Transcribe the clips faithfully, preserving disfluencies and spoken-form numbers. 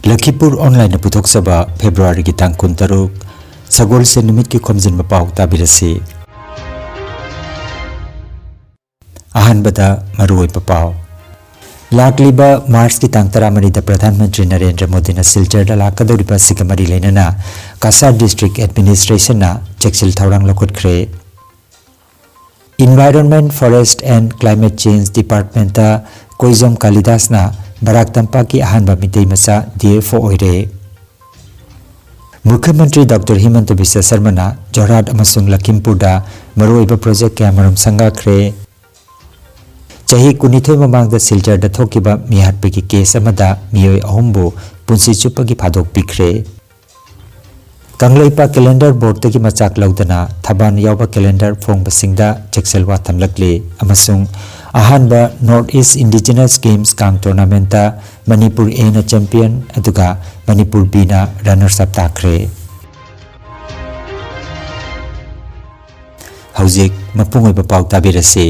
ꯂꯈꯤꯄꯨꯔ ꯑꯣꯟꯂꯥꯏꯟꯅ ꯄꯨꯊꯣꯛꯆꯕ ꯐꯦꯕ꯭ꯔꯨꯋꯥꯔꯤꯒꯤ ꯇꯥꯡ ꯀꯨꯟꯇꯔꯨꯛ, ꯁꯒꯣꯜꯁꯦꯟ ꯅꯨꯃꯤꯠꯀꯤ ꯈꯣꯝꯖꯤꯟꯕ ꯄꯥꯎ ꯇꯥꯕꯤꯔꯁꯤ꯫ ꯑꯍꯥꯟꯕꯗ ꯃꯔꯨꯑꯣꯏꯕ ꯄꯥꯎ꯫ ꯂꯥꯛꯂꯤꯕ ꯃꯥꯔꯆꯀꯤ ꯇꯥꯡ ꯇꯔꯥꯃꯔꯤꯗ ꯄ꯭ꯔꯙꯥꯟ ꯃꯟꯇ꯭ꯔꯤ ꯅꯔꯦꯟꯗ꯭ꯔ ꯃꯣꯗꯤꯅ ꯁꯤꯜꯆꯔꯗ ꯂꯥꯛꯀꯗꯧꯔꯤꯕ ꯑꯁꯤꯒ ꯃꯔꯤ ꯂꯩꯅꯅ ꯀꯁꯥꯔ ꯗꯤꯁꯇ꯭ꯔꯤꯛ ꯑꯦꯗꯃꯤꯅꯤꯁꯇ꯭ꯔꯦꯁꯟꯅ ꯆꯦꯛꯁꯤꯜ ꯊꯧꯔꯥꯡ ꯂꯧꯈꯠꯈ꯭ꯔꯦ꯫ Environment, Forest and Climate Change Departmentꯇ ꯀꯣꯏꯖꯝ ꯀꯥꯂꯤꯗꯥꯁꯅ ꯕꯔꯥꯛ ꯇꯝꯄꯥꯛꯀꯤ ꯑꯍꯥꯟꯕ ꯃꯤꯇꯩ ꯃꯆꯥ D F O ꯑꯣꯏꯔꯦ꯫ ꯃꯨꯈ꯭ꯌ ꯃꯟꯇ꯭ꯔꯤ ꯗꯣꯛꯇꯔ ꯍꯤꯃꯟꯇ ꯕꯤꯁ꯭ꯋ ꯁꯔꯃꯅ ꯖꯣꯔꯍꯥꯠ ꯑꯃꯁꯨꯡ ꯂꯈꯤꯝꯄꯨꯔꯗ ꯃꯔꯨꯑꯣꯏꯕ ꯄ꯭ꯔꯣꯖꯦꯛ ꯀꯌꯥꯃꯔꯨꯝ ꯁꯪꯒꯥꯈ꯭ꯔꯦ꯫ ꯆꯍꯤ ꯀꯨꯟꯅꯤꯊꯣꯏ ꯃꯃꯥꯡꯗ ꯁꯤꯜꯆꯔꯗ ꯊꯣꯛꯈꯤꯕ ꯃꯤꯍꯥꯠꯄꯒꯤ ꯀꯦꯁ ꯑꯃꯗ ꯃꯤꯑꯣꯏ ꯑꯍꯨꯝꯕꯨ ꯄꯨꯟꯁꯤ ꯆꯨꯞꯄꯒꯤ ꯐꯥꯗꯣꯛꯄꯤꯈ꯭ꯔꯦ꯫ ꯀꯪꯂꯩꯄꯥꯛ ꯀꯦꯂꯦꯟꯗꯔ ꯕꯣꯔꯗꯇꯒꯤ ꯃꯆꯥꯛ ꯂꯧꯗꯅ ꯊꯕꯥꯟ ꯌꯥꯎꯕ ꯀꯦꯂꯦꯟꯗꯔ ꯐꯣꯡꯕꯁꯤꯡꯗ ꯆꯦꯛꯁꯤꯜꯋꯥ ꯊꯝꯂꯛꯂꯤ ꯑꯃꯁꯨꯡ ꯑꯍꯥꯟꯕ North East Indigenous Games ꯀꯥꯡ ꯇꯣꯔꯅꯥꯃꯦꯟꯠꯇ ꯃꯅꯤꯄꯨꯔ Aꯅ ꯆꯦꯝꯄꯤꯌꯟ ꯑꯗꯨꯒ ꯃꯅꯤꯄꯨꯔ Bꯅ ꯔꯅꯔꯁ ꯑꯞ ꯇꯥꯈ꯭ꯔꯦ꯫ ꯍꯧꯖꯤꯛ ꯃꯄꯨꯡ ꯑꯣꯏꯕ ꯄꯥꯎ ꯇꯥꯕꯤꯔꯁꯤ꯫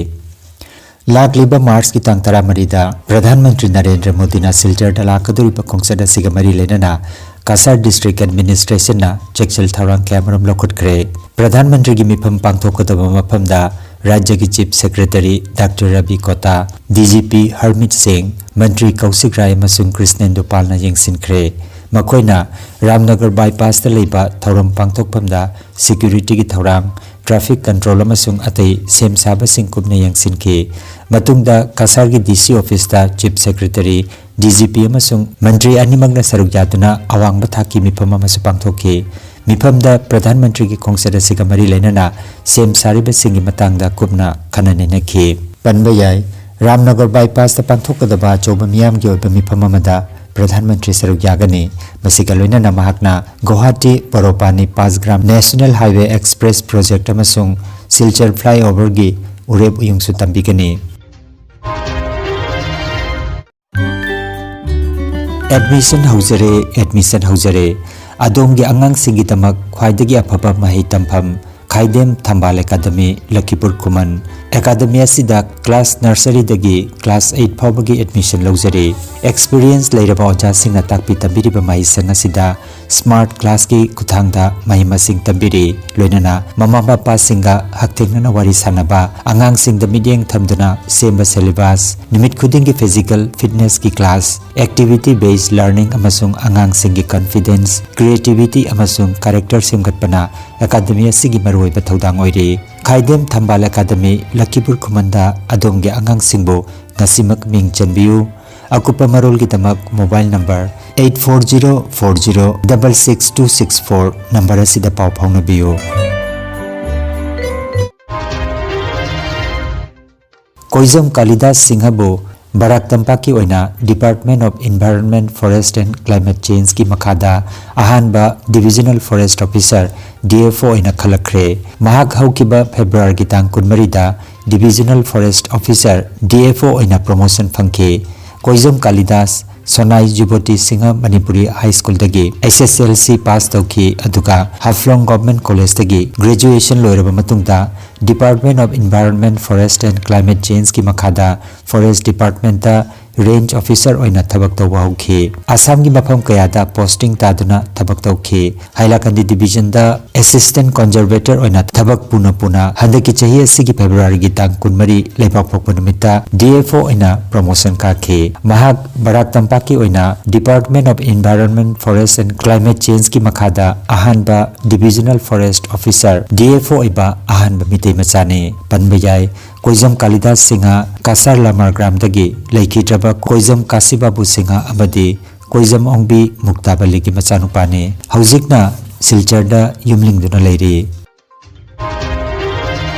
ꯂꯥꯛꯂꯤꯕ ꯃꯥꯔꯆꯀꯤ ꯇꯥꯡ ꯇꯔꯥꯃꯔꯤꯗ ꯄ꯭ꯔꯙꯥꯟ ꯃꯟꯇ꯭ꯔꯤ ꯅꯔꯦꯟꯗ꯭ꯔ ꯃꯣꯗꯤꯅ ꯁꯤꯜꯆꯔꯗ ꯂꯥꯛꯀꯗꯧꯔꯤꯕ ꯈꯣꯡꯆꯠ ꯑꯁꯤꯒ ꯃꯔꯤ ꯂꯩꯅꯅ ꯀꯁꯥꯔ ꯗꯤꯁꯇ꯭ꯔꯤꯛ ꯑꯦꯗꯃꯤꯅꯤꯁꯇ꯭ꯔꯦꯁꯟꯅ ꯆꯦꯛꯁꯤꯜ ꯊꯧꯔꯥꯡ ꯀꯌꯥꯃꯔꯨꯝ ꯂꯧꯈꯠꯈ꯭ꯔꯦ꯫ ꯄ꯭ꯔꯙꯥꯟ ꯃꯟꯇ꯭ꯔꯤꯒꯤ ꯃꯤꯐꯝ ꯄꯥꯡꯊꯣꯛꯀꯗꯕ ꯃꯐꯝꯗ ꯔꯥꯖ꯭ꯌꯒꯤ ꯆꯤꯐ ꯁꯦꯀ꯭ꯔꯦꯇꯔꯤ ꯗꯥꯛꯇꯔ ꯔꯕꯤ ꯀꯣꯇꯥ, D G P ꯍꯔꯃꯤꯠ ꯁꯤꯡ, ꯃꯟꯇ꯭ꯔꯤ ꯀꯧꯁꯤꯛ ꯔꯥꯏ ꯑꯃꯁꯨꯡ ꯀ꯭ꯔꯤꯁꯅꯦꯟꯗꯨ ꯄꯥꯜꯅ ꯌꯦꯡꯁꯤꯟꯈ꯭ꯔꯦ꯫ ꯃꯈꯣꯏꯅ ꯔꯥꯝꯅꯒꯔ ꯕꯥꯏꯄꯥꯁꯇ ꯂꯩꯕ ꯊꯧꯔꯝ ꯄꯥꯡꯊꯣꯛꯐꯝꯗ ꯁꯦꯀ꯭ꯌꯨꯔꯤꯇꯤꯒꯤ ꯊꯧꯔꯥꯡ, ꯇ꯭ꯔꯥꯐꯤꯛ ꯀꯟꯇ꯭ꯔꯣꯜ ꯑꯃꯁꯨꯡ ꯑꯇꯩ ꯁꯦꯝ ꯁꯥꯕꯁꯤꯡ ꯀꯨꯞꯅ ꯌꯦꯡꯁꯤꯟꯈꯤ꯫ ꯃꯇꯨꯡꯗ ꯀꯁꯥꯔꯒꯤ D C ꯑꯣꯐꯤꯁꯇ chief secretary, D G P ꯑꯃꯁꯨꯡ ꯃꯟꯇ꯭ꯔꯤ ꯑꯅꯤꯃꯛꯅ ꯁꯔꯨꯛ ꯌꯥꯗꯨꯅ ꯑꯋꯥꯡꯕ ꯊꯥꯛꯀꯤ ꯃꯤꯐꯝ ꯑꯃꯁꯨ ꯄꯥꯡꯊꯣꯛꯈꯤ꯫ ꯃꯤꯐꯝꯗ ꯄ꯭ꯔꯙꯥꯟ ꯃꯟꯇ꯭ꯔꯤꯒꯤ ꯈꯣꯡꯆꯠ ꯑꯁꯤꯒ ꯃꯔꯤ ꯂꯩꯅꯅ ꯁꯦꯝ ꯁꯥꯔꯤꯕꯁꯤꯡꯒꯤ ꯃꯇꯥꯡꯗ ꯀꯨꯞꯅ ꯈꯟꯅ ꯅꯩꯅꯈꯤ꯫ ꯄꯟꯕ ꯌꯥꯏ, ꯔꯥꯝꯅꯒꯔ ꯕꯥꯏꯄꯥꯁꯇ ꯄꯥꯡꯊꯣꯛꯀꯗꯕ ꯑꯆꯧꯕ ꯃꯤꯌꯥꯝꯒꯤ ꯑꯣꯏꯕ ꯃꯤꯐꯝ ꯑꯃꯗ ꯄ꯭ꯔꯙꯥꯟ ꯃꯟꯇ꯭ꯔꯤ ꯁꯔꯨꯛ ꯌꯥꯒꯅꯤ꯫ ꯃꯁꯤꯒ ꯂꯣꯏꯅꯅ ꯃꯍꯥꯛꯅ Guwahati Boropani Pashgram national highway express project ꯑꯃꯁꯨꯡ ꯁꯤꯜꯆꯔ ꯐ꯭ꯂꯥꯏꯑꯣꯚꯔꯒꯤ ꯎꯔꯦꯞ ꯎꯌꯨꯡꯁꯨ ꯇꯝꯕꯤꯒꯅꯤ꯫ ꯑꯦꯗꯃꯤꯁꯟ ꯍꯧꯖꯔꯦ, ꯑꯦꯗꯃꯤꯁꯟ ꯍꯧꯖꯔꯦ꯫ ꯑꯗꯣꯝꯒꯤ ꯑꯉꯥꯡꯁꯤꯡꯒꯤꯗꯃꯛ ꯈ꯭ꯋꯥꯏꯗꯒꯤ ꯑꯐꯕ ꯃꯍꯩ ꯇꯝꯐꯝ ꯈꯥꯏꯗꯦꯝ ꯊꯝꯕꯥꯜ ꯑꯦꯀꯥꯗꯃꯤ, ꯂꯈꯤꯄꯨꯔ ꯈꯨꯃꯟ꯫ ꯑꯦꯀꯥꯗꯃꯤ ꯑꯁꯤꯗ ꯀ꯭ꯂꯥꯁ ꯅꯔꯁꯔꯤꯗꯒꯤ ꯀ꯭ꯂꯥꯁ ꯑꯩꯠ ꯐꯥꯎꯕꯒꯤ ꯑꯦꯗꯃꯤꯁꯟ ꯂꯧꯖꯔꯤ꯫ ꯑꯦꯛꯁꯄꯤꯔꯤꯌꯦꯟꯁ ꯂꯩꯔꯕ ꯑꯣꯖꯥꯁꯤꯡꯅ ꯇꯥꯛꯄꯤ ꯇꯝꯕꯤꯔꯤꯕ ꯃꯍꯩꯁꯪ ꯑꯁꯤꯗ ꯁ꯭ꯃꯥꯔꯠ ꯀ꯭ꯂꯥꯁꯀꯤ ꯈꯨꯠꯊꯥꯡꯗ ꯃꯍꯩ ꯃꯁꯤꯡ ꯇꯝꯕꯤꯔꯤ꯫ ꯂꯣꯏꯅꯅ ꯃꯃꯥ ꯃꯄꯥꯁꯤꯡꯒ ꯍꯛꯊꯦꯡꯅꯅ ꯋꯥꯔꯤ ꯁꯥꯅꯕ, ꯑꯉꯥꯡꯁꯤꯡꯗ ꯃꯤꯠꯌꯦꯡ ꯊꯝꯗꯨꯅ ꯁꯦꯝꯕ ꯁꯦꯂꯦꯕꯁ, ꯅꯨꯃꯤꯠ ꯈꯨꯗꯤꯡꯒꯤ ꯐꯤꯖꯤꯀꯦꯜ ꯐꯤꯠꯅꯦꯁꯀꯤ ꯀ꯭ꯂꯥꯁ, ꯑꯦꯛꯇꯤꯚꯤꯇꯤ ꯕꯦꯁ ꯂꯔꯅꯤꯡ ꯑꯃꯁꯨꯡ ꯑꯉꯥꯡꯁꯤꯡꯒꯤ ꯀꯟꯐꯤꯗꯦꯟꯁ, ꯀ꯭ꯔꯤꯌꯦꯇꯤꯚꯤꯇꯤ ꯑꯃꯁꯨꯡ ꯀꯦꯔꯦꯛꯇꯔ ꯁꯦꯝꯒꯠꯄꯅ ꯑꯦꯀꯥꯗꯃꯤ ꯑꯁꯤꯒꯤ ꯃꯔꯨꯑꯣꯏꯕ ꯊꯧꯗꯥꯡ ꯑꯣꯏꯔꯤ꯫ ꯈꯥꯏꯗꯦꯝ ꯊꯝꯕꯥꯜ ꯑꯦꯀꯥꯗꯃꯤ, ꯂꯈꯤꯄꯨꯔ ꯈꯨꯃꯟꯗ ꯑꯗꯣꯝꯒꯤ ꯑꯉꯥꯡꯁꯤꯡꯕꯨ ꯉꯁꯤꯃꯛ ꯃꯤꯡ ꯆꯟꯕꯤꯌꯨ꯫ ꯑꯀꯨꯞꯄ ꯃꯔꯣꯜꯒꯤꯗꯃꯛ mobile number eight four zero four zero double six two six four number ꯑꯁꯤꯗ ꯄꯥꯎ ꯐꯥꯎꯅꯕꯤꯌꯨ꯫ ꯀꯣꯏꯖꯝ ꯀꯥꯂꯤꯗꯥꯁ ꯁꯤꯡꯍꯕꯨ ꯕꯔꯥꯛ ꯇꯝꯄꯥꯛꯀꯤ ꯑꯣꯏꯅ Department of Environment, Forest and Climate Changeꯀꯤ ꯃꯈꯥꯗ ꯑꯍꯥꯟꯕ Divisional Forest Officer, D F O ꯑꯣꯏꯅ ꯈꯜꯂꯛꯈ꯭ꯔꯦ꯫ ꯃꯍꯥꯛ ꯍꯧꯈꯤꯕ ꯐꯦꯕ꯭ꯔꯨꯋꯥꯔꯤꯒꯤ ꯇꯥꯡ ꯀꯨꯟꯃꯔꯤꯗ Divisional Forest Officer, D F O ꯑꯣꯏꯅ ꯄ꯭ꯔꯣꯃꯣꯁꯟ ꯐꯪꯈꯤ꯫ ꯀꯣꯏꯖꯝ ꯀꯥꯂꯤꯗꯥꯁ ꯁꯣꯅꯥꯏ ꯖꯨꯕꯣꯇꯤ ꯁꯤꯡꯍ ꯃꯅꯤꯄꯨꯔꯤ ꯍꯥꯏ ꯁ꯭ꯀꯨꯜꯗꯒꯤ H S L C pass ꯇꯧꯈꯤ, ꯑꯗꯨꯒ ꯍꯥꯐꯂꯣꯡ ꯒꯚꯔꯟꯃꯦꯟꯠ ꯀꯣꯂꯦꯖꯇꯒꯤ ꯒ꯭ꯔꯦꯖꯨꯑꯦꯁꯟ ꯂꯣꯏꯔꯕ ꯃꯇꯨꯡꯗ Department of Environment, Forest and Climate Changeꯀꯤ ꯃꯈꯥꯗ ꯐꯣꯔꯦꯁ ꯗꯤꯄꯥꯔꯠꯃꯦꯟꯠꯇ ꯔꯦꯟꯖ ꯑꯣꯐꯤꯁꯔ ꯑꯣꯏꯅ ꯊꯕꯛ ꯇꯧꯕ ꯍꯧꯈꯤ꯫ ꯑꯁꯥꯝꯒꯤ ꯃꯐꯝ ꯀꯌꯥꯗ ꯄꯣꯁꯇꯤꯡ ꯇꯥꯗꯨꯅ ꯊꯕꯛ ꯇꯧꯈꯤ꯫ ꯍꯥꯏꯂꯥꯀꯟꯗꯤ ꯗꯤꯕꯤꯖꯟꯗ ꯑꯦꯁꯤꯁꯇꯦꯟꯠ ꯀꯟꯖꯔꯕꯦꯇꯔ ꯑꯣꯏꯅ ꯊꯕꯛ ꯄꯨꯅ ꯄꯨꯅ ꯍꯟꯗꯛꯀꯤ ꯆꯍꯤ ꯑꯁꯤꯒꯤ ꯐꯦꯕ꯭ꯔꯨꯋꯥꯔꯤꯒꯤ ꯇꯥꯡ ꯀꯨꯟꯃꯔꯤ ꯂꯩꯕꯥꯛꯄꯣꯛꯄ ꯅꯨꯃꯤꯠꯇ D F O ꯑꯣꯏꯅ ꯄ꯭ꯔꯣꯃꯣꯁꯟ ꯀꯥꯈꯤ꯫ ꯃꯍꯥꯛ ꯕꯔꯥꯛ ꯇꯝꯄꯥꯛꯀꯤ ꯑꯣꯏꯅ Department of Environment, Forest and Climate Changeꯀꯤ ꯃꯈꯥꯗ ꯑꯍꯥꯟꯕ Divisional Forest Officer, D F O ꯑꯣꯏꯕ ꯑꯍꯥꯟꯕ ꯃꯤꯇꯩ ꯃꯆꯥꯅꯤ꯫ ꯄꯟꯕ ꯌꯥꯏ, ꯀꯣꯏꯖꯝ ꯀꯥꯂꯤꯗꯥꯁ ꯁꯤꯡꯍ, ꯀꯁꯥꯔ ꯂꯃꯥꯔꯒ꯭ꯔꯥꯝꯗꯒꯤ ꯂꯩꯈꯤꯗ꯭ꯔꯕ ꯀꯣꯏꯖꯝ ꯀꯥꯁꯤꯕꯥꯕꯨ ꯁꯤꯡꯍ ꯑꯃꯗꯤ ꯀꯣꯏꯖꯝ ꯑꯣꯡꯕꯤ ꯃꯨꯛꯇꯥꯕꯂꯤꯒꯤ ꯃꯆꯥꯅꯨꯄꯥꯅꯤ꯫ ꯍꯧꯖꯤꯛꯅ ꯁꯤꯜꯆꯔꯗ ꯌꯨꯝꯂꯤꯡꯗꯨꯅ ꯂꯩꯔꯤ꯫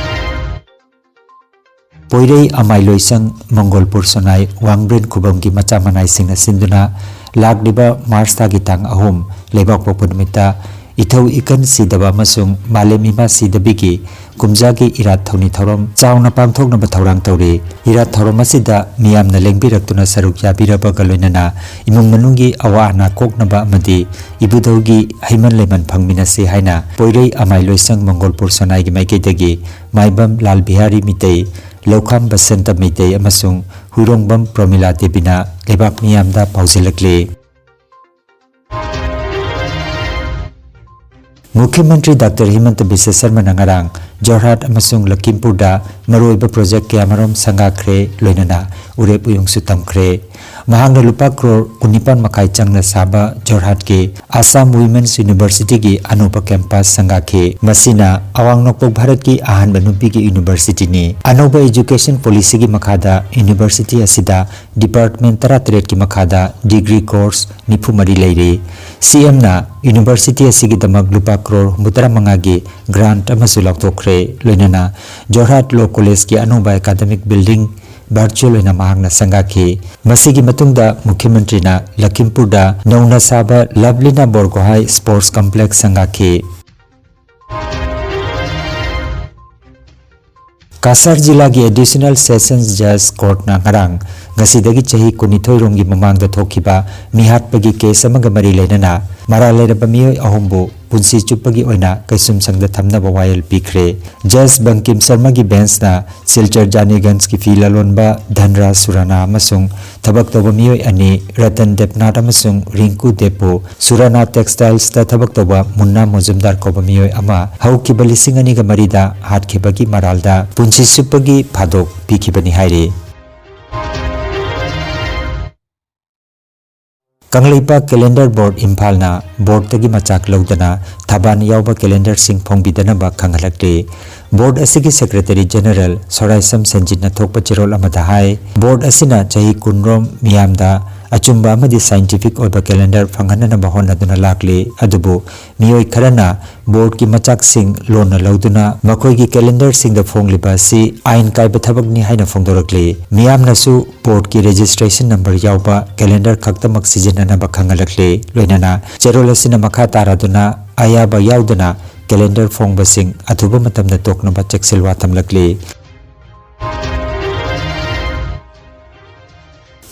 ꯄꯣꯏꯔꯩ, ꯑꯃꯥꯏꯂꯣꯏꯁꯪ, ꯃꯪꯒꯣꯜꯄꯨꯔ ꯁꯣꯅꯥꯏ, ꯋꯥꯡꯕ꯭ꯔꯦꯟ ꯈꯨꯕꯝꯒꯤ ꯃꯆꯥ ꯃꯅꯥꯏꯁꯤꯡꯅ ꯁꯤꯟꯗꯨꯅ ꯂꯥꯛꯂꯤꯕ ꯃꯥꯔꯆ ꯊꯥꯒꯤ ꯇꯥꯡ ꯑꯍꯨꯝ ꯂꯩꯕꯥꯛꯄꯣꯛꯄ ꯅꯨꯃꯤꯠꯇ ꯏꯊꯧ ꯏꯀꯟ ꯁꯤꯗꯕ ꯑꯃꯁꯨꯡ ꯃꯥꯂꯦꯝ ꯏꯃꯥ ꯁꯤꯗꯕꯤꯒꯤ ꯀꯨꯝꯖꯥꯒꯤ ꯏꯔꯥꯠ ꯊꯧꯅꯤ ꯊꯧꯔꯝ ꯆꯥꯎꯅ ꯄꯥꯡꯊꯣꯛꯅꯕ ꯊꯧꯔꯥꯡ ꯇꯧꯔꯤ꯫ ꯏꯔꯥꯠ ꯊꯧꯔꯝ ꯑꯁꯤꯗ ꯃꯤꯌꯥꯝꯅ ꯂꯦꯡꯕꯤꯔꯛꯇꯨꯅ ꯁꯔꯨꯛ ꯌꯥꯕꯤꯔꯕꯒ ꯂꯣꯏꯅꯅ ꯏꯃꯨꯡ ꯃꯅꯨꯡꯒꯤ ꯑꯋꯥ ꯑꯅꯥ ꯀꯣꯛꯅꯕ ꯑꯃꯗꯤ ꯏꯕꯨꯙꯧꯒꯤ ꯍꯩꯃꯟ ꯂꯩꯃꯟ ꯐꯪꯃꯤꯟꯅꯁꯤ ꯍꯥꯏꯅ ꯄꯣꯏꯔꯩ ꯑꯃꯥꯏ ꯂꯣꯏꯁꯪ ꯃꯪꯒꯣꯜꯄꯨꯔ ꯁꯅꯥꯏꯒꯤ ꯃꯥꯏꯀꯩꯗꯒꯤ ꯃꯥꯏꯕꯝ ꯂꯥꯜ ꯕꯤꯍꯥꯔꯤ ꯃꯤꯇꯩ, ꯂꯧꯈꯥꯝ ꯕꯁꯟꯇ ꯃꯩꯇꯩ ꯑꯃꯁꯨꯡ ꯍꯨꯏꯔꯣꯡꯕꯝ ꯄ꯭ꯔꯣꯃꯤꯂꯥ ꯗꯦꯕꯤꯅ ꯂꯩꯕꯥꯛ ꯃꯤꯌꯥꯝꯗ ꯄꯥꯎꯖꯦꯜꯂꯛꯂꯤ꯫ ꯃꯨꯈ꯭ꯌ ꯃꯟꯇ꯭ꯔꯤ ꯗꯥꯛꯇꯔ ꯍꯤꯃꯟꯇ ꯕꯤꯁ꯭ꯋ ꯁꯔꯃꯅ ꯉꯔꯥꯡ ꯖꯣꯔꯍꯥꯠ ꯑꯃꯁꯨꯡ ꯂꯈꯤꯝꯄꯨꯔꯗ ꯃꯔꯨꯑꯣꯏꯕ ꯄ꯭ꯔꯣꯖꯦꯛ ꯀꯌꯥꯃꯔꯨꯝ ꯁꯪꯒꯥꯈ꯭ꯔꯦ, ꯂꯣꯏꯅꯅ ꯎꯔꯦꯞ ꯎꯌꯨꯡꯁꯨ ꯇꯝꯈ꯭ꯔꯦ꯫ ꯃꯍꯥꯛꯅ ꯂꯨꯄꯥ ꯀ꯭ꯔꯣꯔ ꯀꯨꯟꯅꯤꯄꯥꯟ ꯃꯈꯥꯏ ꯆꯪꯅ ꯁꯥꯕ ꯖꯣꯔꯍꯥꯠꯀꯤ ꯑꯁꯥꯝ ꯋꯤꯃꯦꯟꯁ ꯌꯨꯅꯤꯚꯔꯁꯤꯇꯤꯒꯤ ꯑꯅꯧꯕ ꯀꯦꯝꯄꯁ ꯁꯪꯒꯥꯈꯤ꯫ ꯃꯁꯤꯅ ꯑꯋꯥꯡ ꯅꯣꯡꯄꯣꯛ ꯚꯥꯔꯠꯀꯤ ꯑꯍꯥꯟꯕ ꯅꯨꯄꯤꯒꯤ ꯌꯨꯅꯤꯚꯔꯁꯤꯇꯤꯅꯤ꯫ ꯑꯅꯧꯕ ꯑꯦꯖꯨꯀꯦꯁꯟ ꯄꯣꯂꯤꯁꯤꯒꯤ ꯃꯈꯥꯗ ꯌꯨꯅꯤꯚꯔꯁꯤꯇꯤ ꯑꯁꯤꯗ ꯗꯤꯄꯥꯔꯠꯃꯦꯟ ꯇꯔꯥꯇꯔꯦꯠꯀꯤ ꯃꯈꯥꯗ ꯗꯤꯒ꯭ꯔꯤ ꯀꯣꯔꯁ ꯅꯤꯐꯨ ꯃꯔꯤ ꯂꯩꯔꯤ꯫ ꯁꯤ ꯑꯦꯝꯅ ꯌꯨꯅꯤꯚꯔꯁꯤꯇꯤ ꯑꯁꯤꯒꯤꯗꯃꯛ ꯂꯨꯄꯥ ꯀ꯭ꯔꯣꯔ ꯍꯨꯝꯐꯨꯇꯔꯥ ꯃꯉꯥꯒꯤ ꯒ꯭ꯔꯥꯟꯠ ꯑꯃꯁꯨ ꯂꯥꯎꯊꯣꯛꯈ꯭ꯔꯦ, ꯂꯣꯏꯅꯅ ꯖꯣꯔꯍꯥꯠ ꯂꯣ ꯀꯣꯂꯦꯖꯀꯤ ꯑꯅꯧꯕ ꯑꯦꯀꯥꯗꯃꯤꯛ ꯕꯤꯜꯗꯤꯡ ꯚꯔꯆꯨꯑꯦꯜ ꯑꯣꯏꯅ ꯃꯍꯥꯛꯅ ꯁꯪꯒꯥꯈꯤ꯫ ꯃꯁꯤꯒꯤ ꯃꯇꯨꯡꯗ ꯃꯨꯈ꯭ꯌ ꯃꯟꯇ꯭ꯔꯤꯅ ꯂꯈꯤꯝꯄꯨꯔꯗ ꯅꯧꯅ ꯁꯥꯕ ꯂꯚꯂꯤꯅꯥ ꯕꯣꯔꯒꯣꯍꯥꯏ ꯁ꯭ꯄꯣꯔꯠꯁ ꯀꯝꯄ꯭ꯂꯦꯛꯁ ꯁꯪꯒꯥꯈꯤ꯫ ꯀꯁꯥꯔ ꯖꯤꯂꯥꯒꯤ ꯑꯦꯗꯤꯁꯅꯦꯜ ꯁꯦꯁꯟꯁ ꯖꯖ ꯀꯣꯔꯠꯅ ꯉꯔꯥꯡ ꯉꯁꯤꯗꯒꯤ ꯆꯍꯤ ꯀꯨꯟꯅꯤꯊꯣꯏ ꯔꯣꯝꯒꯤ ꯃꯃꯥꯡꯗ ꯊꯣꯛꯈꯤꯕ ꯃꯤꯍꯥꯠꯄꯒꯤ ꯀꯦꯁ ꯑꯃꯒ ꯃꯔꯤ ꯂꯩꯅꯅ ꯃꯔꯥꯜ ꯂꯩꯔꯕ ꯃꯤꯑꯣꯏ ꯑꯍꯨꯝꯕꯨ ꯄꯨꯟꯁꯤ ꯆꯨꯞꯄꯒꯤ ꯑꯣꯏꯅ ꯀꯩꯁꯨꯝꯁꯪꯗ ꯊꯝꯅꯕ ꯋꯥꯌꯦꯜ ꯄꯤꯈ꯭ꯔꯦ꯫ ꯖꯖ ꯕꯪꯀꯤꯝ ꯁꯔꯃꯒꯤ ꯕꯦꯟꯁꯅ ꯁꯤꯜꯆꯔ ꯖꯥꯅꯤꯒꯟꯖꯀꯤ ꯐꯤ ꯂꯂꯣꯟꯕ ꯙꯟꯔꯥꯖ ꯁꯨꯔꯥꯅꯥ ꯑꯃꯁꯨꯡ ꯊꯕꯛ ꯇꯧꯕ ꯃꯤꯑꯣꯏ ꯑꯅꯤ, ꯔꯇꯟ ꯗꯦꯕꯅꯥꯊ ꯑꯃꯁꯨꯡ ꯔꯤꯡꯀꯨ ꯗꯦꯕꯄꯨ, ꯁꯨꯔꯥꯅꯥ ꯇꯦꯛꯁꯇꯥꯏꯜꯁꯇ ꯊꯕꯛ ꯇꯧꯕ ꯃꯨꯟꯅꯥ ꯃꯣꯖꯨꯝꯗꯥꯔ ꯀꯧꯕ ꯃꯤꯑꯣꯏ ꯑꯃ ꯍꯧꯈꯤꯕ ꯂꯤꯁꯤꯡ ꯑꯅꯤꯒ ꯃꯔꯤꯗ ꯍꯥꯠꯈꯤꯕꯒꯤ ꯃꯔꯥꯜꯗ ꯄꯨꯟꯁꯤ ꯆꯨꯞꯄꯒꯤ ꯐꯥꯗꯣꯛ ꯄꯤꯈꯤꯕꯅꯤ ꯍꯥꯏꯔꯤ꯫ ꯀꯪꯂꯩꯄꯥꯛ ꯀꯦꯂꯦꯟꯗꯔ ꯕꯣꯔꯗ ꯏꯝꯐꯥꯜꯅ ꯕꯣꯔꯗꯇꯒꯤ ꯃꯆꯥꯛ ꯂꯧꯗꯅ ꯊꯕꯥꯟ ꯌꯥꯎꯕ ꯀꯦꯂꯦꯟꯗꯔꯁꯤꯡ ꯐꯣꯡꯕꯤꯗꯅꯕ ꯈꯪꯍꯜꯂꯛꯂꯤ꯫ ꯕꯣꯔꯗ ꯑꯁꯤꯒꯤ ꯁꯦꯀ꯭ꯔꯦꯇꯔꯤ ꯖꯦꯅꯔꯦꯜ ꯁꯣꯔꯥꯏꯁꯝ ꯁꯦꯟꯖꯤꯠꯅ ꯊꯣꯛꯄ ꯆꯦꯔꯣꯜ ꯑꯃꯗ ꯍꯥꯏ, ꯕꯣꯔꯗ ꯑꯁꯤꯅ ꯆꯍꯤ ꯀꯨꯟꯔꯣꯝ ꯃꯤꯌꯥꯝꯗ ꯑꯆꯨꯝꯕ ꯑꯃꯗꯤ ꯁꯥꯏꯟꯇꯤꯐꯤꯛ ꯑꯣꯏꯕ ꯀꯦꯂꯦꯟꯗꯔ ꯐꯪꯍꯟꯅꯅꯕ ꯍꯣꯠꯅꯗꯨꯅ ꯂꯥꯛꯂꯤ꯫ ꯑꯗꯨꯕꯨ ꯃꯤꯑꯣꯏ ꯈꯔꯅ ꯕꯣꯔꯗꯀꯤ ꯃꯆꯥꯛꯁꯤꯡ ꯂꯣꯟꯅ ꯂꯧꯗꯨꯅ ꯃꯈꯣꯏꯒꯤ ꯀꯦꯂꯦꯟꯗꯔꯁꯤꯡꯗ ꯐꯣꯡꯂꯤꯕ ꯑꯁꯤ ꯑꯥꯏꯟ ꯀꯥꯏꯕ ꯊꯕꯛꯅꯤ ꯍꯥꯏꯅ ꯐꯣꯡꯗꯣꯔꯛꯂꯤ꯫ ꯃꯤꯌꯥꯝꯅꯁꯨ ꯕꯣꯔꯗꯀꯤ ꯔꯦꯖꯤꯁꯇ꯭ꯔꯦꯁꯟ ꯅꯝꯕꯔ ꯌꯥꯎꯕ ꯀꯦꯂꯦꯟꯗꯔ ꯈꯛꯇꯃꯛ ꯁꯤꯖꯤꯟꯅꯅꯕ ꯈꯪꯍꯜꯂꯛꯂꯤ꯫ ꯂꯣꯏꯅꯅ ꯆꯦꯔꯣꯜ ꯑꯁꯤꯅ ꯃꯈꯥ ꯇꯥꯔꯗꯨꯅ ꯑꯌꯥꯕ ꯌꯥꯎꯗꯅ calendar ꯐꯣꯡꯕꯁꯤꯡ ꯑꯊꯨꯕ ꯃꯇꯝꯗ ꯇꯣꯛꯅꯕ ꯆꯦꯛꯁꯤꯜꯋꯥ ꯊꯝꯂꯛꯂꯤ꯫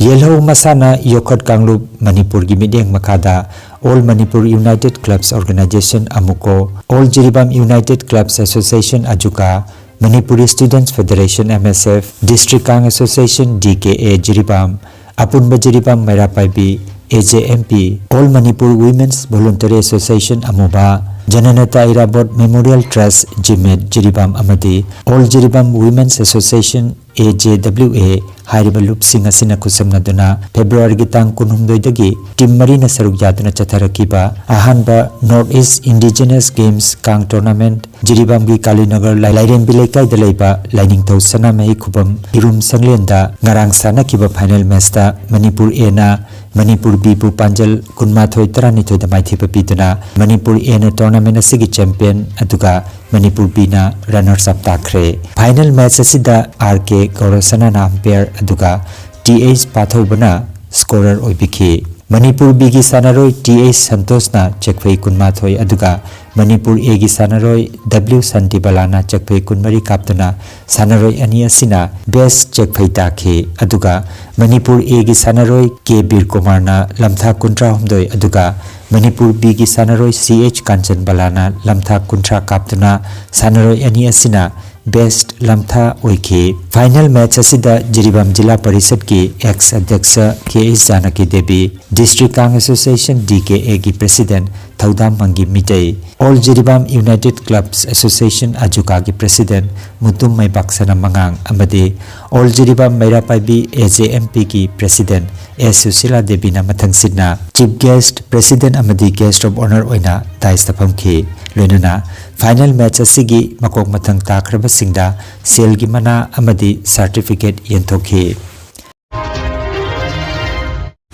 ꯌꯦꯜꯍꯧ ꯃꯁꯥꯟꯅ ꯌꯣꯈꯠ ꯀꯥꯡꯂꯨꯞ ꯃꯅꯤꯄꯨꯔꯒꯤ ꯃꯤꯠꯌꯦꯡ ꯃꯈꯥꯗ All Manipur United Clubs Organization, ꯑꯃꯨꯀꯣ, All Jiribam United Clubs Association, ꯑꯖꯨꯀꯥ, Manipuri Students Federation, M S F, District Kang Association, D K A, Jiribam, ꯑꯄꯨꯟꯕ Jiribam ꯃꯩꯔꯥ ꯄꯥꯏꯕꯤ, A J M P, All Manipur Women's Voluntary Association, ꯑꯃꯨꯕꯥ, Jananeta Irabot Memorial Trust, ꯖꯤꯃꯦꯠ, Jiribam ꯑꯃꯗꯤ All Jiribam Women's Association, A J W A, ꯍꯥꯏꯔꯤꯕ ꯂꯨꯞꯁꯤꯡ ꯑꯁꯤꯅ ꯈꯨꯠꯁꯝꯅꯗꯨꯅ ꯐꯦꯕ꯭ꯔꯨꯋꯥꯔꯤꯒꯤ ꯇꯥꯡ ꯀꯨꯟꯍꯨꯝꯗꯣꯏꯗꯒꯤ team ꯃꯔꯤꯅ ꯁꯔꯨꯛ ꯌꯥꯗꯨꯅ ꯆꯠꯊꯔꯛꯈꯤꯕ ꯑꯍꯥꯟꯕ North East Indigenous Games ꯀꯥꯡ tournament ꯖꯤꯔꯤꯕꯥꯝꯒꯤ ꯀꯥꯂꯤꯅꯒꯔ ꯂꯥꯏ-, ꯂꯥꯏꯔꯦꯝꯕꯤ ꯂꯩꯀꯥꯏꯗ ꯂꯩꯕ ꯂꯥꯏꯅꯤꯡꯊꯧ ꯁꯅꯥꯃꯍꯤ ꯈꯨꯕꯝ ꯏꯔꯨꯝ ꯁꯪꯂꯦꯟꯗ ꯉꯔꯥꯡ ꯁꯥꯟꯅꯈꯤꯕ final matchꯇ ꯃꯅꯤꯄꯨꯔ Aꯅ ꯃꯅꯤꯄꯨꯔ Bꯕꯨ ꯄꯥꯟꯖꯜ ꯀꯨꯟꯃꯥꯊꯣꯏ ꯇꯔꯥꯅꯤꯊꯣꯏꯗ ꯃꯥꯏꯊꯤꯕ ꯄꯤꯗꯨꯅ ꯃꯅꯤꯄꯨꯔ Aꯅ tournament ꯑꯁꯤꯒꯤ champion ꯑꯗꯨꯒ ꯃꯅꯤꯄꯨꯔ Bꯅ runners up ꯇꯥꯈ꯭ꯔꯦ꯫ Final match ꯑꯁꯤꯗ R K ꯒꯧꯔꯁꯅꯥꯅ umpire ꯑꯗꯨꯒ T H ꯄꯥꯊꯧꯕꯅ scorer ꯑꯣꯏꯕꯤꯈꯤ꯫ ꯃꯅꯤꯄꯨꯔ Bꯒꯤ ꯁꯥꯟꯅꯔꯣꯏ T H ꯁꯟꯇꯣꯁꯅ ꯆꯦꯛꯐꯩ ꯀꯨꯟꯃꯥꯊꯣꯏ ꯑꯗꯨꯒ ꯃꯅꯤꯄꯨꯔ Aꯒꯤ ꯁꯥꯟꯅꯔꯣꯏ W ꯁꯥꯟꯇꯤꯕꯂꯥꯅ ꯆꯦꯛꯐꯩ ꯀꯨꯟꯃꯔꯤ ꯀꯥꯞꯇꯨꯅ ꯁꯥꯟꯅꯔꯣꯏ ꯑꯅꯤ ꯑꯁꯤꯅ best ꯆꯦꯛꯐꯩ ꯇꯥꯈꯤ꯫ ꯑꯗꯨꯒ ꯃꯅꯤꯄꯨꯔ Aꯒꯤ ꯁꯥꯟꯅꯔꯣꯏ K ꯕꯤꯔꯀꯨꯃꯥꯔꯅ ꯂꯝꯊꯥ ꯀꯨꯟꯊ꯭ꯔꯥꯍꯨꯝꯗꯣꯏ ꯑꯗꯨꯒ ꯃꯅꯤꯄꯨꯔ Bꯒꯤ ꯁꯥꯟꯅꯔꯣꯏ C H ꯀꯥꯟꯆꯟꯕꯂꯥꯅ ꯂꯝꯊꯥ ꯀꯨꯟꯊ꯭ꯔꯥ ꯀꯥꯞꯇꯨꯅ ꯁꯥꯟꯅꯔꯣꯏ ꯑꯅꯤ ꯑꯁꯤꯅ best ꯂꯝꯊꯥ ꯑꯣꯏꯈꯤ꯫ Final match ꯑꯁꯤꯗ ꯖꯤꯔꯤꯕꯥꯝ ꯖꯤꯂꯥ ꯄꯔꯤꯁꯠꯀꯤ ex ꯑꯗ꯭ꯌꯛꯁ K H Janaki Devi, District Kang Association, D K Aꯒꯤ president ꯊꯧꯗꯥꯝ ꯃꯪꯒꯤ Meitei, All Jiribam United Clubs Association, ꯑꯖꯨꯀꯥꯒꯤ president Mutum ꯃꯩꯕꯥꯛꯁꯅꯥ ꯃꯉꯥꯡ ꯑꯃꯗꯤ All Jiribam ꯃꯩꯔꯥ ꯄꯥꯏꯕꯤ, A J M Pꯒꯤ president S Sushila ꯗꯦꯕꯤꯅ ꯃꯊꯪꯁꯤꯠꯅ chief guest, president ꯑꯃꯗꯤ guest of honour ꯑꯣꯏꯅ dais ꯐꯝꯈꯤ꯫ ꯂꯣꯏꯅꯅ final match ꯑꯁꯤꯒꯤ ꯃꯀꯣꯛ ꯃꯊꯪ ꯇꯥꯈ꯭ꯔꯕꯁꯤꯡꯗ ꯁꯦꯜꯒꯤ ꯃꯅꯥ ꯑꯃꯗꯤ certificate ꯌꯦꯟꯊꯣꯛꯈꯤ꯫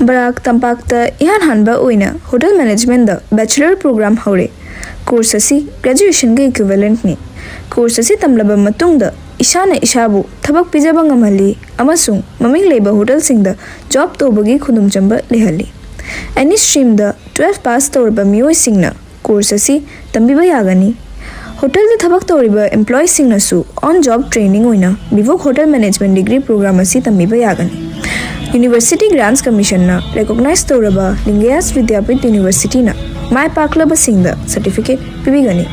ꯕꯔꯥꯛ ꯇꯝꯄꯥꯛꯇ ꯏꯍꯥꯟ ꯍꯥꯟꯕ ꯑꯣꯏꯅ hotel managementꯗ bachelor program ꯍꯧꯔꯦ꯫ Course ꯑꯁꯤ graduationꯒ equivalentꯅꯤ꯫ Course ꯑꯁꯤ ꯇꯝꯂꯕ ꯃꯇꯨꯡꯗ ꯏꯁꯥꯅ ꯏꯁꯥꯕꯨ ꯊꯕꯛ ꯄꯤꯖꯕ ꯉꯝꯍꯜꯂꯤ ꯑꯃꯁꯨꯡ ꯃꯃꯤꯡ ꯂꯩꯕ hotelꯁꯤꯡꯗ job ꯇꯧꯕꯒꯤ ꯈꯨꯗꯣꯡꯆꯥꯕ ꯂꯩꯍꯜꯂꯤ꯫ Any streamꯗ twelve pass ꯇꯧꯔꯕ ꯃꯤꯑꯣꯏꯁꯤꯡꯅ ꯀꯣꯔꯁ ꯑꯁꯤ ꯇꯝꯕꯤꯕ ꯌꯥꯒꯅꯤ꯫ ꯍꯣꯇꯦꯜꯗ ꯊꯕꯛ ꯇꯧꯔꯤꯕ ꯏꯝꯄ꯭ꯂꯣꯌꯤꯁꯤꯡꯅꯁꯨ on job training ꯑꯣꯏꯅ BVoc hotel management degree programme ꯑꯁꯤ ꯇꯝꯕꯤꯕ ꯌꯥꯒꯅꯤ꯫ ꯌꯨꯅꯤꯚꯔꯁꯤꯇꯤ ꯒ꯭ꯔꯥꯟꯠꯁ ꯀꯃꯤꯁꯟꯅ ꯔꯦꯀꯣꯒꯅꯥꯏꯖ ꯇꯧꯔꯕ ꯂꯤꯡꯒꯌꯥꯁ ꯕꯤꯗ꯭ꯌꯥꯄꯤꯊ ꯌꯨꯅꯤꯚꯔꯁꯤꯇꯤꯅ ꯃꯥꯏ ꯄꯥꯛꯂꯕꯁꯤꯡꯗ ꯁꯔꯇꯤꯐꯤꯀꯦꯠ ꯄꯤꯕꯤꯒꯅꯤ꯫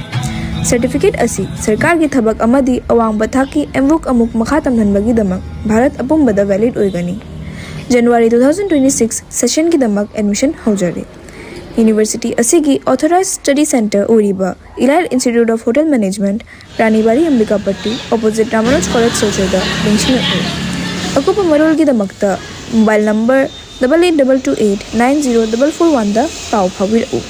ꯁꯔꯇꯤꯐꯤꯀꯦꯠ ꯑꯁꯤ ꯁꯔꯀꯥꯔꯒꯤ ꯊꯕꯛ ꯑꯃꯗꯤ ꯑꯋꯥꯡꯕ ꯊꯥꯛꯀꯤ ꯑꯦꯝꯕꯨꯛ ꯑꯃꯨꯛ ꯃꯈꯥ ꯇꯝꯍꯟꯕꯒꯤꯗꯃꯛ ꯚꯥꯔꯠ ꯑꯄꯨꯝꯕꯗ ꯚꯦꯂꯤꯗ ꯑꯣꯏꯒꯅꯤ꯫ January two thousand twenty six ꯁꯦꯁꯟꯒꯤꯗꯃꯛ ꯑꯦꯗꯃꯤꯁꯟ ꯍꯧꯖꯔꯤ꯫ ꯌꯨꯅꯤꯚꯔꯁꯤꯇꯤ ꯑꯁꯤꯒꯤ ꯑꯣꯊꯣꯔꯥꯏꯖ ꯁ꯭ꯇꯗꯤ ꯁꯦꯟꯇꯔ ꯑꯣꯏꯔꯤꯕ Elite Institute of Hotel Management, Rani Bari Ambikapati, opposite Ramanuj college, ꯁꯤꯜꯆꯔꯗ ꯅꯤꯡꯁꯤꯡꯂꯛꯂꯤ꯫ ꯑꯀꯨꯞꯄ ꯃꯔꯣꯜꯒꯤꯗꯃꯛꯇ mobile number double eight double two eight nine zero double four one ꯗ ꯄꯥꯎ ꯐꯥꯎꯕꯤꯔꯛꯎ꯫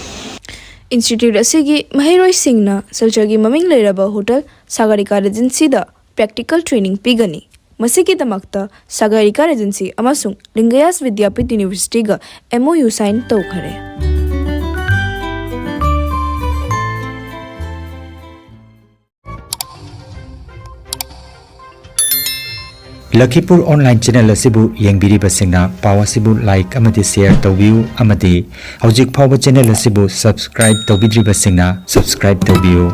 ꯏꯟꯁꯇꯤꯇ꯭ꯌꯨꯠ ꯑꯁꯤꯒꯤ ꯃꯍꯩꯔꯣꯏꯁꯤꯡꯅ ꯁꯤꯜꯆꯔꯒꯤ ꯃꯃꯤꯡ ꯂꯩꯔꯕ ꯍꯣꯇꯦꯜ ꯁꯥꯒꯔꯤꯀꯥ ꯔꯦꯖꯦꯟꯁꯤꯗ ꯄ꯭ꯔꯦꯛꯇꯤꯀꯦꯜ ꯇ꯭ꯔꯦꯅꯤꯡ ꯄꯤꯒꯅꯤ꯫ ꯃꯁꯤꯒꯤꯗꯃꯛꯇ ꯁꯥꯒꯔꯤꯀꯥ ꯔꯦꯖꯦꯟꯁꯤ ꯑꯃꯁꯨꯡ ꯂꯤꯡꯒꯌꯥꯁ ꯕꯤꯗ꯭ꯌꯥꯄꯤꯊ ꯌꯨꯅꯤꯚꯔꯁꯤꯇꯤꯒ M O U sign ꯇꯧꯈꯔꯦ꯫ ꯂꯈꯤꯄꯨꯔ online channel ꯑꯁꯤꯕꯨ ꯌꯦꯡꯕꯤꯔꯤꯕꯁꯤꯡꯅ ꯄꯥꯎ ꯑꯁꯤꯕꯨ like ꯑꯃꯗꯤ share ꯇꯧꯕꯤꯌꯨ, ꯑꯃꯗꯤ ꯍꯧꯖꯤꯛ ꯐꯥꯎꯕ channel ꯑꯁꯤꯕꯨ subscribe ꯇꯧꯕꯤꯗ꯭ꯔꯤꯕꯁꯤꯡꯅ subscribe ꯇꯧꯕꯤꯌꯨ꯫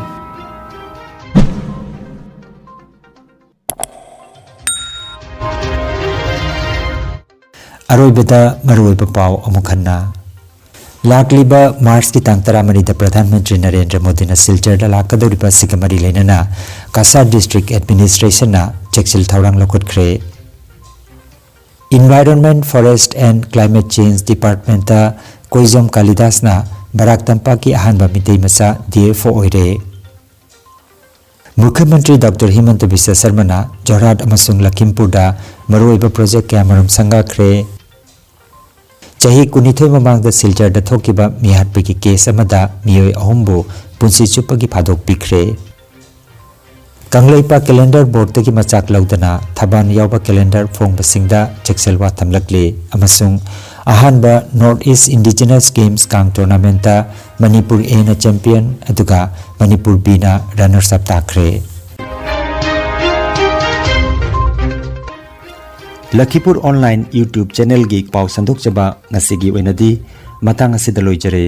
ꯑꯔꯣꯏꯕꯗ ꯃꯔꯨꯑꯣꯏꯕ ꯄꯥꯎ ꯑꯃꯨꯛ ꯍꯟꯅ꯫ ꯂꯥꯛꯂꯤꯕ ꯃꯥꯔꯆꯀꯤ ꯇꯥꯡ ꯇꯔꯥꯃꯔꯤꯗ ꯄ꯭ꯔꯙꯥꯟ ꯃꯟꯇ꯭ꯔꯤ ꯅꯔꯦꯟꯗ꯭ꯔ ꯃꯣꯗꯤꯅ ꯁꯤꯜꯆꯔꯗ ꯂꯥꯛꯀꯗꯧꯔꯤꯕ ꯑꯁꯤꯒ ꯃꯔꯤ ꯂꯩꯅꯅ ꯀꯁꯥꯔ district administrationꯅ ꯆꯦꯛꯁꯤꯜ ꯊꯧꯔꯥꯡ ꯂꯧꯈꯠꯈ꯭ꯔꯦ꯫ Environment, Forest and Climate Change Departmentꯇ ꯀꯣꯏꯖꯝ ꯀꯥꯂꯤꯗꯥꯁꯅ ꯕꯔꯥꯛ ꯇꯝꯄꯥꯛꯀꯤ ꯑꯍꯥꯟꯕ ꯃꯤꯇꯩ ꯃꯆꯥ D F O ꯑꯣꯏꯔꯦ꯫ ꯃꯨꯈ꯭ꯌ ꯃꯟꯇ꯭ꯔꯤ ꯗꯣꯛꯇꯔ ꯍꯤꯃꯟꯇ ꯕꯤꯁ꯭ꯋ ꯁꯔꯃꯅ ꯖꯣꯔꯍꯥꯠ ꯑꯃꯁꯨꯡ ꯂꯈꯤꯝꯄꯨꯔꯗ ꯃꯔꯨꯑꯣꯏꯕ ꯄ꯭ꯔꯣꯖꯦꯛ ꯀꯌꯥꯃꯔꯨꯝ ꯁꯪꯒꯥꯈ꯭ꯔꯦ꯫ ꯆꯍꯤ ꯀꯨꯟꯅꯤꯊꯣꯏ ꯃꯃꯥꯡꯗ ꯁꯤꯜꯆꯔꯗ ꯊꯣꯛꯈꯤꯕ ꯃꯤꯍꯥꯠꯄꯒꯤ ꯀꯦꯁ ꯑꯃꯗ ꯃꯤꯑꯣꯏ ꯑꯍꯨꯝꯕꯨ ꯄꯨꯟꯁꯤ ꯆꯨꯞꯄꯒꯤ ꯐꯥꯗꯣꯛꯄꯤꯈ꯭ꯔꯦ꯫ ꯀꯪꯂꯩꯄꯥꯛ ꯀꯦꯂꯦꯟꯗꯔ ꯕꯣꯔꯗꯇꯒꯤ ꯃꯆꯥꯛ ꯂꯧꯗꯅ ꯊꯕꯥꯟ ꯌꯥꯎꯕ ꯀꯦꯂꯦꯟꯗꯔ ꯐꯣꯡꯕꯁꯤꯡꯗ ꯆꯦꯛꯁꯤꯜꯋꯥ ꯊꯝꯂꯛꯂꯤ ꯑꯃꯁꯨꯡ ꯑꯍꯥꯟꯕ North East Indigenous Games ꯀꯥꯡ tournamentꯇ ꯃꯅꯤꯄꯨꯔ Aꯅ champion ꯑꯗꯨꯒ ꯃꯅꯤꯄꯨꯔ Bꯅ runners up ꯇꯥꯈ꯭ꯔꯦ꯫ ꯂꯈꯤꯄꯨꯔ online YouTube channelꯒꯤ ꯄꯥꯎ ꯁꯟꯗꯣꯛꯆꯕ ꯉꯁꯤꯒꯤ ꯑꯣꯏꯅꯗꯤ ꯃꯇꯥꯡ ꯑꯁꯤꯗ ꯂꯣꯏꯖꯔꯦ꯫